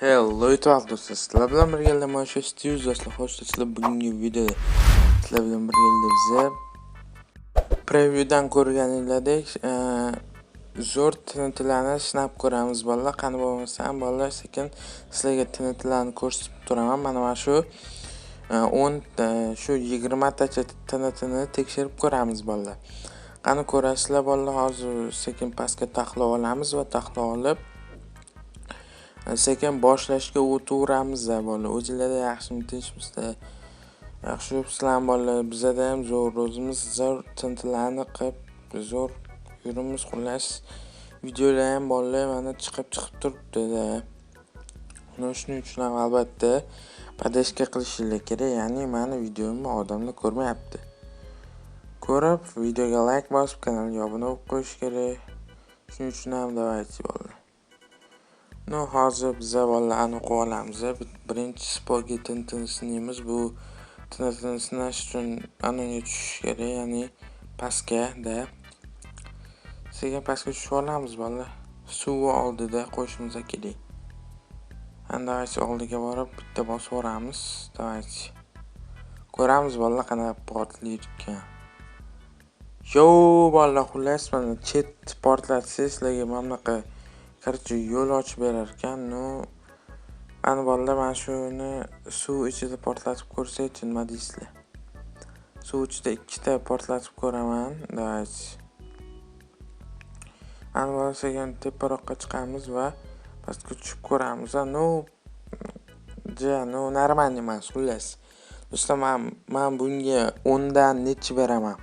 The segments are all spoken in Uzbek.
Hello YouTube do'stlar, sizlar bilan birgalikda mana shu Steve do'stlar. Xo'sh do'stlar, bugungi videoda sizlar bilan birgalikda biza previewdan ko'rganinglardek zo'r TNTlarni sinab ko'ramiz bolalar. Qani bo'lmasam bolalar, sekin sizlarga TNTlarni ko'rsatib turaman. Mana shu 10 shu 20 tacha TNTni tekshirib ko'ramiz bolalar. Qani ko'rasizlar bolalar, hozir sekin pastga taxlab olamiz va taxlab olib sekin boshlashga o'taveramiz bolalar. O'zinglarda yaxshimi, tinchmisizlar? Yaxshi yuribsizlarmi bolalar? Bizada ham zo'r, o'zimiz zo'r TNTlarni qilib zo'r yuribmiz. Xullas, videolar ham bolalar mana chiqib turibdi-da. Shuning uchun ham albatta поддержка qilishinglar kerak, ya'ni meni videomni odamlar ko'rmayapti. Ko'rib, videoga like bosib, kanalga obuna bo'lib qo'yish kerak. Shuning uchun ham давайте bolalar. Ну, hozir biza bolalar aniq olamiz. Birinchi сапоги TNTni sinaymiz. Bu TNTni sinash uchun anaga tushish kerak, ya'ni pastga-da. Sekin pastga tushib olamiz bolalar. Suvi oldida qo'yishimiz kerak. Давайте oldiga borib bitta bosib yuboramiz. Давайте. Ko'ramiz bolalar qanaqa portlaydi ekan. Yo bolalar, xullas mana chet portlatsangiz sizlarga mana bunaqa короче yo'l ochib berar ekan. Ну, qani bolalar, mana shuni suv ichida portlatib ko'rsakchi, nima deysizlar? Suv ichida ikkita portlatib ko'raman. Давайте. Qani bolalar, sekin teparoqqa chiqamiz va pastga tushib ko'ramiz. Ну, ja, ну нормально emas, xullas. Do'stlar, men bunga 10 dan nechi beraman?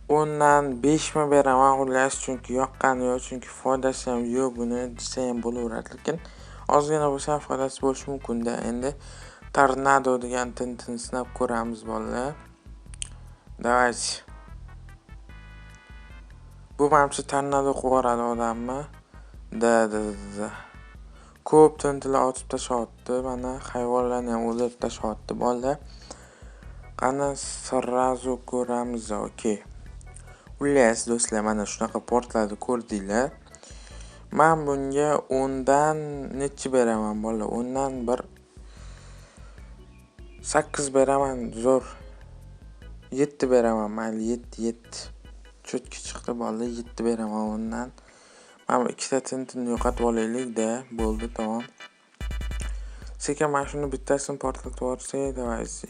10 dan 5 mi beraman, xullas, chunki yoqqani yo'q, chunki foydasi ham yo'q buni desa ham bo'laveradi, lekin ozgina bo'lsa ham foydasi bo'lishi mumkin-da. Endi tornado degan TNTni sinab ko'ramiz bolalar. Давайте. Bu manimcha tornado qilib yuboradi odamni. Да, да, да. Ko'p TNTlar otib tashlayapti, mana hayvonlarni ham o'ldirib tashlayapti bolalar. Qani сразу ko'ramiz, okey. Xullas do'stlar, mana shunaqa portladi, ko'rdinglar. Men bunga 10 dan nechi beraman bolalar? 10 dan bir 8 beraman, zo'r. 7 beraman, mayli 7, 7. Чётко chiqdi bolalar, 7 beraman 10 dan. Mana bu ikkita TNTni yo'qotib olaylik-da, bo'ldi, tamom. Sekin mana shuni bittasini portlatib yuborsak, давайте.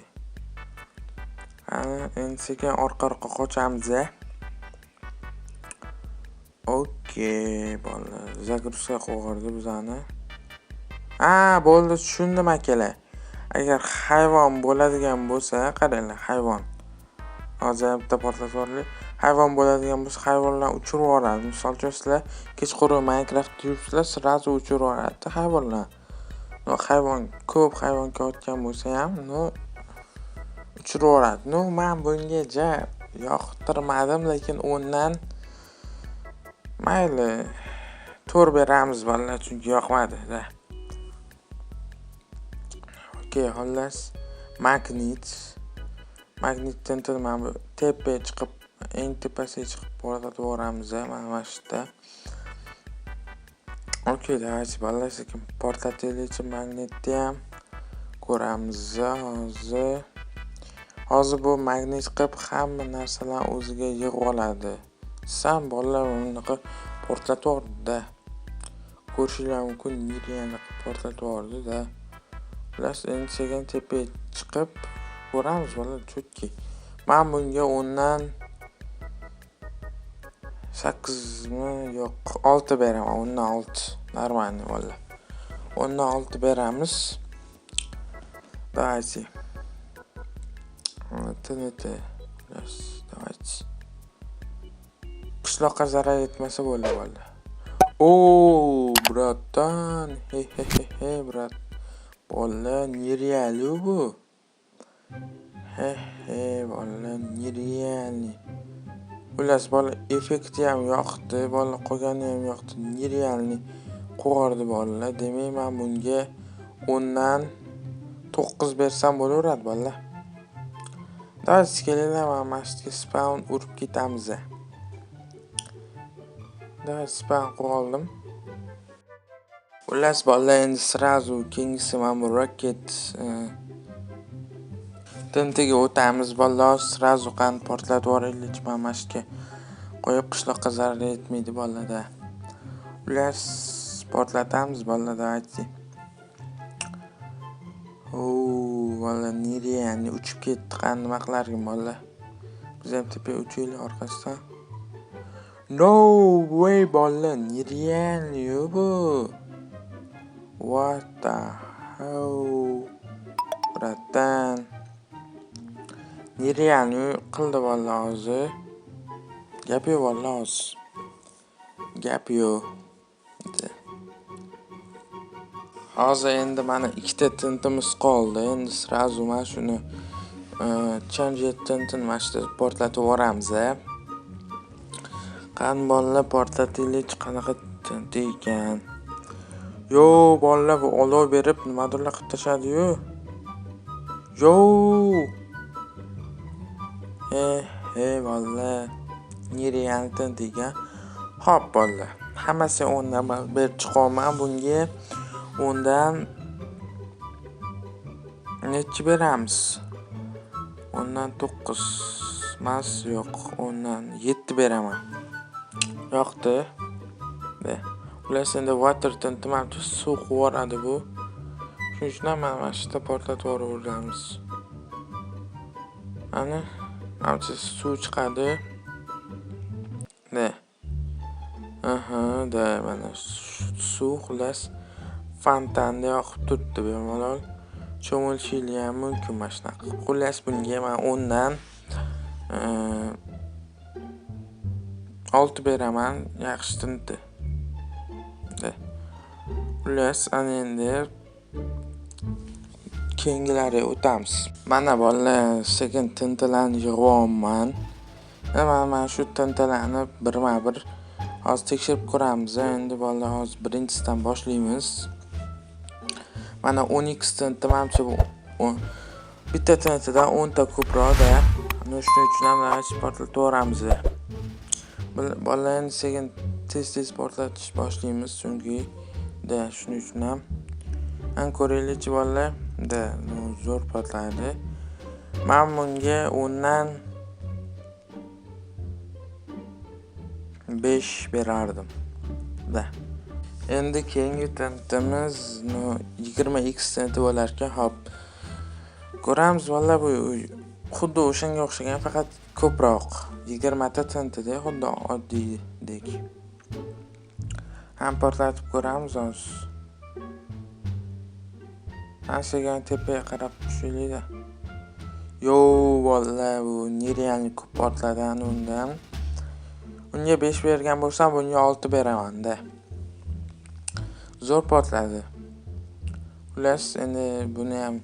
Qani, endi sekin orqa-orqa qochamiz. Okey, bolalar, загрузка qilib yubordi bizani. Ha, bo'ldi, tushundim akalar. Agar hayvon bo'ladigan bo'lsa, qaranglar, hayvon. Hozir bitta portlatib yuboraylik. Hayvon bo'ladigan bo'lsa, hayvonlar uchirib yuboradi. Misol uchun, sizlar kechqurun Minecraftda yuribsizlar, сразу uchirib yuboradi hayvonlar. Ну, hayvon ko'p hayvon kelayotgan bo'lsa ham, ну, uchirib yuboradi. Ну, men bunga ja yoqtirmadim, lekin 10 dan mayli 4 beramiz bolalar, chunki yoqmadi-da. Okey, xullas, magnit. Magnit TNTni mana bu tepaga chiqib, eng tepasiga chiqib portlatib yuboramiz mana shu yerda. Okey, давайте bolalar, sekin portlataylikchi magnitni ham ko'ramiz hozir. Hozir bu magnit qilib hamma narsalarni o'ziga yig'ib oladi. Sam bolalar bunaqa portlatib yubordi-da. Ko'rishinglar mumkin, нереально qilib portlatib yubordi-da. Xullas, endi sekin tepaga chiqib ko'ramiz bolalar, чётко. Men bunga 10 dan 8 mi? Yo'q, 6 beraman, 10 dan 6. Нормально bolalar. 10 dan 6 beramiz. Давайте. TNT. Давайте. Qishloqqa zarar yetmasa bo'ldi bolalar. O, братан, he he he he, брат. Bolalar, нереал bu. He he, bolalar, нереальный. Xullas, bola effekti ham yoqdi, bola qolgani ham yoqdi. Нереальный qilib bolalar. Demak, men bunga 10 dan 9 bersam bo'laveradi bolalar. Давайте kelinglar, mana shu yerga spawn urib ketamiz. Давай spawn qilib oldim. Xullas bolalar, endi srazu keyingisi mana bu rocket TNTga o'tamiz bolalar. Srazu qani portlatib yuboraylik. Mana shu yerga qo'yib qishloqqa zarar yetmaydi bolalarda. Xullas portlatamiz bolalar, давайте. Bolalar нереально uchib ketdi. Qani nima qilarkin bolalar? Biz ham tepaga uchaylik orqasidan. No way bolalar, нереально bu. What the hell? Братан. Нереально qildi bolalar hozir. Gap yo'q bolalar hozir. Gap yo'q. Hozir endi mana ikkita tintimiz qoldi. Endi srazu mana shuni change tintini mana shu yerda portlatib yuboramiz. Qani bolalar portlataylik, qanaqa tinti ekan. Yo bolalar, bu olov berib nimadirlar qilib tashladi-yu. Yo. Bolalar, нереально tinti ekan. Xo'p bolalar, hammasi o'ndan berib chiqaman bunga. O'ndan nechi beramiz? O'ndan 9 emas, yo'q, o'ndan 7 beraman. Yoqdi. Xullas endi water tinti mana suv quvib yuboradi bu. Shuning uchun ham mana shu yerda portlatib yuboramiz. Ana, mana suv chiqadi. Aha, da mana suv xullas fontanda yoqib turibdi bemalol. Cho'milishinglar ham mumkin mana shunaqa. Xullas bunga men o'ndan 6 beraman, yaxshi tinti. Xullas ana endi keyingilariga o'tamiz. Mana bolalar, sekin tintilarni yig'yapman. Mana shu tintilarni birma-bir hozir tekshirib ko'ramiz. Endi bolalar hozir birinchisidan boshlaymiz. Mana 10x tinti, manimcha bu bitta tintidan 10 ta ko'proq-da. Ana shuning uchun ham portlatib yuboramiz. Bolalar endi sekin tez-tez portlatish boshlaymiz, chunki da shuning uchun ham. An ko'raylikchi bolalar, da zo'r portladi. Men bunga o'ndan 5 berardim. Da. Endi keyingi tintimiz 20x tinti bo'lar ekan. Xo'p. Ko'ramiz bolalar, bu xuddi o'shanga o'xshagan, faqat ko'proq. 20 ta tintida xuddi oddiydek. Ham portlatib ko'ramiz hozir. Anchagan tepaga qarab tushaylik-da. Yo bolalar, bu нереально ko'p portladi undan. Unga 5 bergan bo'lsam, bunga 6 beraman-da. Zo'r portladi. Xullas, endi buni ham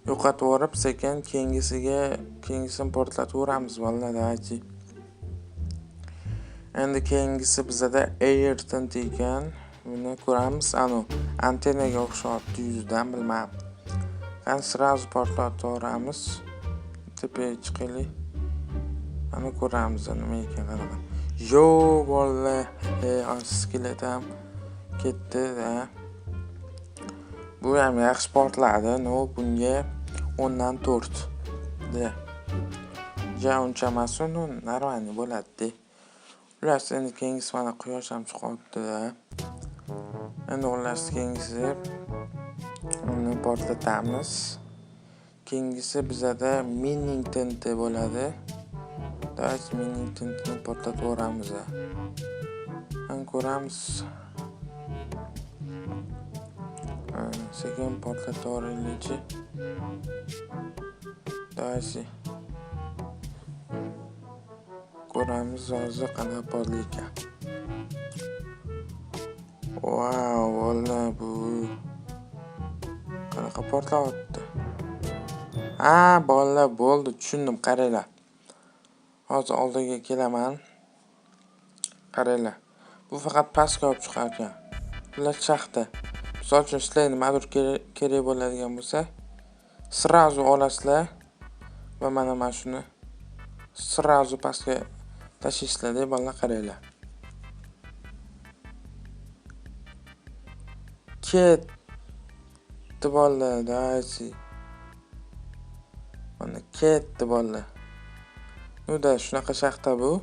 yo'qotib yuborib, sekin keyingisini portlatib yuboramiz bolalar, давайте. Endi keyingisi bizada Air tinti ekan. Buni ko'ramiz. Anu antennaga o'xshayapti yuzidan, bilmadim. Qani srazu portlatib yuboramiz. Tepaga chiqaylik. Ana ko'ramiz nima ekan, qanaqa. Yo bolalar, skelet ham ketdi-da. Bu ham yaxshi portladi. No, bunga o'ndan 4. Da. Ja uncha emas, no, нормально bo'ladi-da. Xullas endi keyingisi mana quyosh ham chiqyapti-da. Endi xullas keyingisi uni portlatamiz. Keyingisi bizada mining tinti bo'ladi. Давайте mining tintini portlatib yuboramiz. Ham ko'ramiz. Sekin portlatib yuboraylikchi. Давайте. Ko'ramiz hozir qanaqa portlar ekan. Vau, bolalar, bu qanaqa portlayapti? Ha, bolalar, bo'ldi, tushundim, qaranglar. Hozir oldiga kelaman. Qaranglar. Bu faqat pastga olib chiqar ekan. Bular shaxta. Misol uchun sizlarga nimadir kerak bo'ladigan bo'lsa, srazu olasizlar va mana shuni srazu pastga tashlaysizlar, deb bolalar, qaranglar. Ketdi bolalar, давайте. Mana ketdi bolalar. Ну да, shunaqa shaxta bu.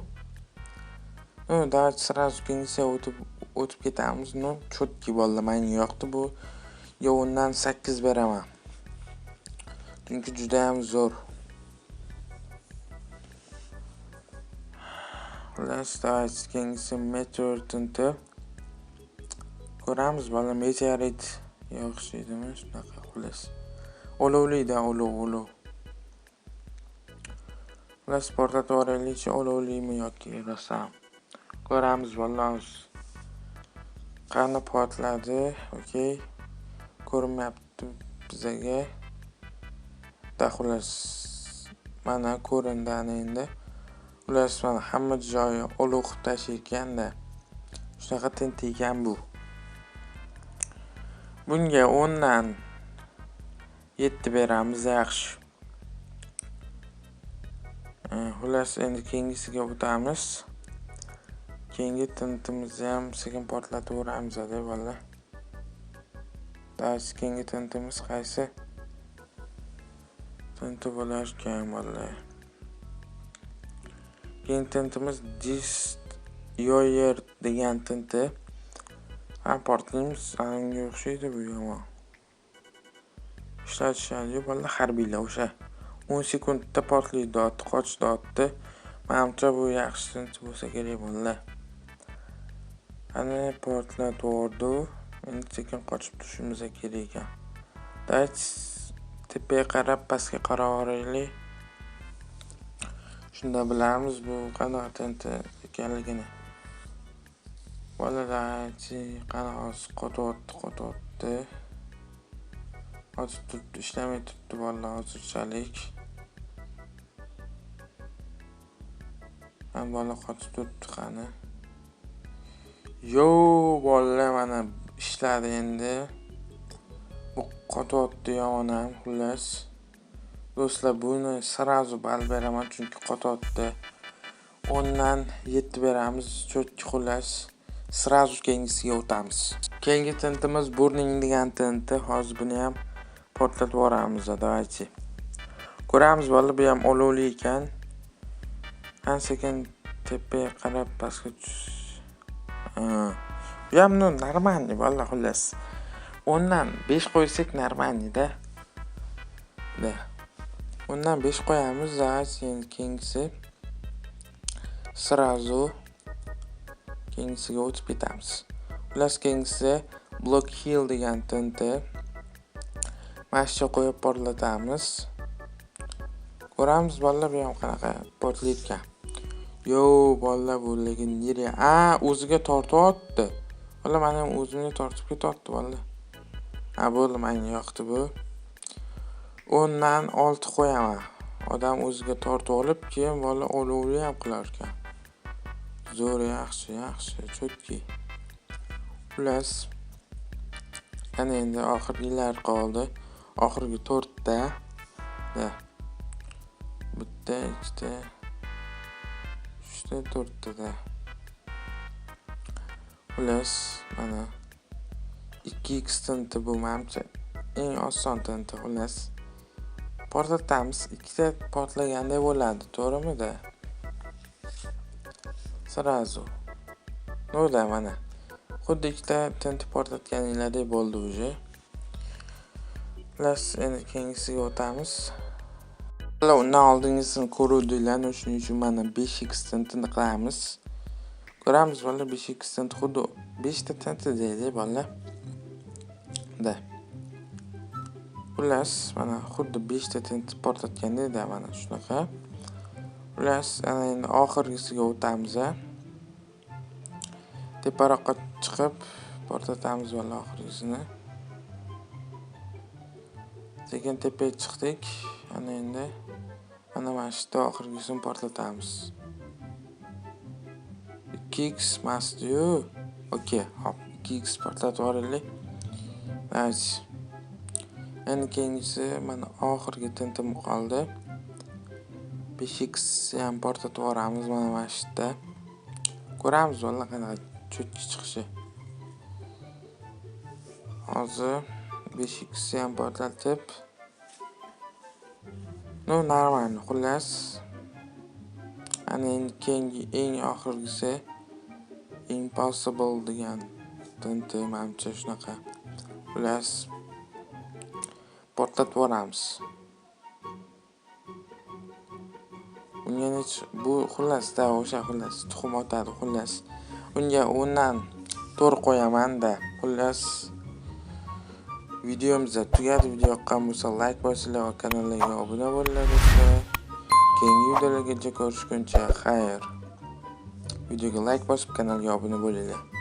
Ну, давайте сразу keyingisiga o'tib ketamiz. Ну, чёткий bolalar, menga yoqdi bu. Yo, undan 8 beraman. Chunki juda ham zo'r. Xullas, давайте keyingisi meteor TNT. Ko'ramiz bolalar, meteorit o'xshaydimi shunaqa xullas. Olovli-da, olov. Xullas, portlatib yuboraylikchi, olovlimi yoki rostdan. Ko'ramiz bolalar. Qani portladi? Okey. Ko'rinmayapti bizaga. Da xullas, mana ko'rindi ana endi. Xullas, mana hamma joyi olov qilib tashlayotganda. Shunaqa TNT ekan bu. Bunga 10 dan 7 beramiz, yaxshi. Xullas, endi keyingisiga o'tamiz. Keyingi TNTimizni ham sekin portlatib yuboramiz, bolalar. Давайте keyingi TNTimiz qaysi? TNT bo'lar ekan bolalar. Keyingi TNTimiz Destroyer degan TNT. Ha, portlaymiz. Ana unga o'xshaydi bu yomon. Ishlatishadi bolalar harbiylar o'sha. 10 sekundda portlaydi, otdi, qochdi, otdi. Menimcha bu yaxshi TNT bo'lsa kerak bolalar. Ana portlatib yubordi. Endi sekin qochib tushishimiz kerak ekan. Давайте tepaga qarab, pastga qarab yuboraylik. Shunda bilamiz bu qanaqa TNT ekanligini. Bolalar, qani hozir qotyapti. Hozir turibdi, ishlamay turibdi bolalar hozirchalik. Ha, bola qotib turibdi qani. Yo, bolalar mana ishladi endi. Bu qotyapti yomon ham, xullas. Do'stlar, buni sразу ball beraman, chunki qotyapti. 10 dan 7 beramiz, cho'tki xullas. Sразу keyingisiga o'tamiz. Keyingi TNTimiz Burning degan TNT. Hozir buni ham portlatib yuboramiz, давайте. Ko'ramiz bolalar, bu ham olovli ekan. Ha, sekin tepaga qarab pastga tush. Bu ham нормальный bolalar, xullas. 10 dan 5 qo'ysak нормальный-da. Da. 10 dan 5 qo'yamiz, давайте endi keyingisi. Sразу keyingisiga o'tib ketamiz. Xullas, keyingisi Block Hill degan TNT. Mana shu qo'yib portlatamiz. Ko'ramiz bolalar, bu ham qanaqa portlayotgan. Yo, bolalar, bu lekin nere? A, o'ziga tortyapti. Bolalar, meni ham o'zimga tortib ketyapti bolalar. Ha, bo'ldi, menga yoqdi bu. 10 dan 6 qo'yaman. Odam o'ziga tortib olib, keyin bola olovli ham qilar ekan. Zo'r, yaxshi, yaxshi, cho'tki. Xullas, ana endi oxirgilar qoldi. Oxirgi 4 ta. Da. Bitta, ikkita, uchta, to'rtta da. Xullas, mana 2x TNT bu menimcha eng oson TNT, xullas. Portlatamiz, ikkita portlagandek bo'ladi, to'g'rimi-da? Sразу. Ну да, mana. Xuddi ikkita TNT portlatganinglardek bo'ldi уже. Xullas, endi keyingisiga o'tamiz. Undan oldingisini ko'ruvdinglar, shuning uchun mana 5x TNTni qilamiz. Ko'ramiz bolalar, 5x TNT xuddi 5 ta TNT deydi bolalar. Da. Xullas, mana xuddi 5 ta TNT portlatgandek-da, mana shunaqa. Xullas, ana endi oxirgisiga o'tamiz. Teparoqqa chiqib portlatamiz bolalar oxirgisini. Sekin tepaga chiqdik. Ana endi mana shu yerda oxirgisini portlatamiz. 2x emasdi-yu. Okey, hop, 2x portlatib yuboraylik. Nice. Endi keyingisi mana oxirgi TNTim qoldi. 5x ham portlatib yuboramiz mana shu yerda. Ko'ramiz bolalar qanaqa cho'tki chiqishi. Hozir 5x ham portlatib. Ну, нормально, xullas. Ana endi keyingi, eng oxirgisi, Impossible degan TNT, manimcha, shunaqa. Xullas, portlatib yuboramiz. Unga nech bu, xullas-da, o'sha, xullas, tuxum otadi, xullas. Unga 10dan 4 qo'yaman-da. Xullas, videomiz tugadi. Video yoqqan bo'lsa, layk bosinglar va kanalga obuna bo'linglar, do'stlar. Keyingi videolargacha ko'rishguncha xayr. Videoga layk bosib, kanalga obuna bo'linglar.